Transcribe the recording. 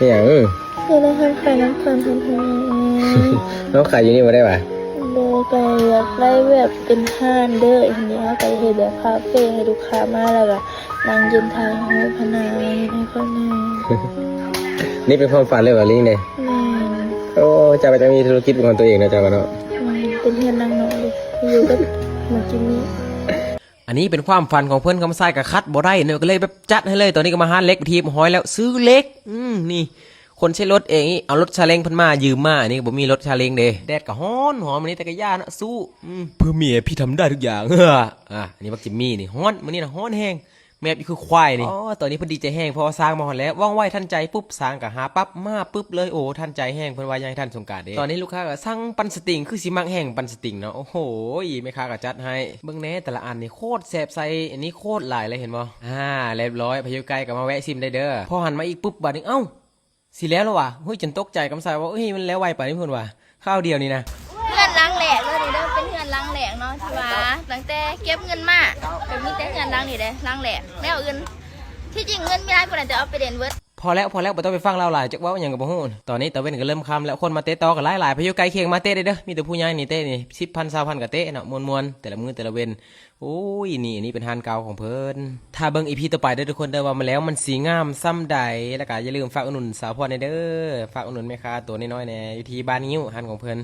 ອີ່ຫຍັງ? ເອີ ຢາກໄດ້ຮ້ານຂາຍນ້ຳຕານແທນ. ນ້ອງຂາຍຢູ່ນີ້ບໍ່ໄດ້ຫວາ? ບໍ່ ກໍຢາກໄດ້ແບບເປັນຮ້ານເດີ້ ທີນີ້ເຮົາກໍເຮັດແບບຄາເຟໃຫ້ລູກຄ້າມາ ແລ້ວກໍນັ່ງຢືນຖ່າຍຮູບຫັ້ນນະ ເຮັດໃຫ້ຂ້ອຍແດ່. ນີ້ເປັນຄວາມຝັນເລີຍຫວາ ລິງເດ? ແມ່ນ. ໂອ້ ເຈົ້າກໍຈະມີທຸລະກິດເປັນຂອງຕົວເອງນະ ເຈົ້າກໍເນາະ. ແມ່ນ. ເປັນເຮືອນຫຼັງນ້ອຍເດ້ ຢູ່ກັບໝາກຈິມມີ. ອັນນີ້ເປັນຄວາມຝັນຂອງເພິ່ນ ຄຳຊາຍກໍຂັດບໍ່ໄດ້ເນາະ ກໍເລີຍແບບຈັດໃຫ້ເລີຍ. ຕອນນີ້ກໍມາຫາເຫຼັກທີ່ຮຽບຮ້ອຍແລ້ວ ຊື້ເຫຼັກ. ອືມ ນີ້ ຂົນໃສ່ລົດເອງອີກ ເອົາລົດຊາເລັງເພິ່ນມາ ຢືມມາ. ອັນນີ້ກໍບໍ່ມີລົດຊາເລັງເດ້ ແດດກໍຮ້ອນ ຮ້ອນມື້ນີ້ ແຕ່ກໍຢ່ານະ ສູ້. ອືມ ເພື່ອເມຍພີ່ທຳໄດ້ທຸກຢ່າງ. ອາ ອັນນີ້ບັກຈິມມີນີ້ ຮ້ອນ ມື້ນີ້ນະ ຮ້ອນແຮງ ແມບຢູ່ຄືຄວາຍນີ້. ອໍ ຕອນນີ້ເພິ່ນດີໃຈແຮງ ເພາະວ່າຊ້າງມາຮອດແລ້ວ ວ່າງໄວທັນໃຈ ປຸບ ຊ້າງກໍຫາປັບມາປຶບເລີຍ. ໂອ້ ທັນໃຈແຮງ ເພິ່ນວ່າຢາກໃຫ້ທັນສົງການເດ້. ຕອນນີ້ລູກຄ້າກໍສັ່ງປັ່ນສະຕິງ ຄືຊິມັກແຮງປັ່ນສະຕິງເນາະ. ໂອ້ໂຫ ແມ່ຄ້າກໍຈັດໃຫ້. ເບິ່ງແດ່ ແຕ່ລະອັນນີ້ໂຄດແຊບ ໃສ່ອັນນີ້ໂຄດຫຼາຍເລີຍ ເຫັນບໍ່? ອາ ຮຽບຮ້ອຍ ໃຜຢູ່ໃກ້ກໍມາແວະຊິມໄດ້ເດີ້. ພໍຫັນມາອີກປຶບ ບາດນີ້ ເອົ້າ ຊິແລ້ວແລ້ວຫວາ? ໂອ້ຍ ຈົນຕົກໃຈ ຄຳຊາຍວ່າ ເອີຍ ມັນແລ້ວໄວປານນີ້ ເພິ່ນວ່າ ຄາວດຽວນີ້ນະ. ເຮືອນຫຼັງແລກເລີຍນີ້ເດີ້ ເປັນເຮືອນຫຼັງແລກເນາະ ທີ່ວ່າຕັ້ງແຕ່ເກັບເງິນມາ ກໍມີແຕ່ເຮືອນຫຼັງນີ້ເດ້ ຫຼັງແລກ ແນວອື່ນ ທີ່ຈິງເງິນມີຫຼາຍປານໃດ ແຕ່ເອົາໄປເຫຼັ້ນເບິດ. ພໍແລ້ວ ພໍແລ້ວ ບໍ່ຕ້ອງໄປຟັງລາວຫຼາຍ ຈັກເວົ້າຫຍັງກໍບໍ່ຮູ້. ຕອນນີ້ຕາເວັນກໍເລີ່ມຄ່ຳແລ້ວ ຄົນມາເຕະຕໍ່ກໍຫຼາຍໆ. ໃຜຢູ່ໃກ້ຄຽງມາເຕະໄດ້ເດີ້ ມີແຕ່ຜູ້ໃຫຍ່ນີ້ເຕະນີ້ ສິບພັນ ຊາວພັນ ກໍເຕະເນາະ ມ່ວນໆ ແຕ່ລະມື້ແຕ່ລະເວັນ. ໂອ້ຍ ນີ້ ອັນນີ້ເປັນຮ້ານເກົ່າຂອງເພິ່ນ. ຖ້າເບິ່ງອີພີຕໍ່ໄປເດີ້ທຸກຄົນເດີ້ ວ່າມາແລ້ວມັນຊິງາມສ່ຳໃດ. ແລ້ວກໍຢ່າລືມຝາກອຸດໜູນສາວພອນແດ່ເດີ້ ຝາກອຸດໜູນແມ່ຄ້າຕົວນ້ອຍໆແດ່ ຢູ່ທີ່ບ້ານງິ້ວ ຮ້ານຂອງເພິ່ນ.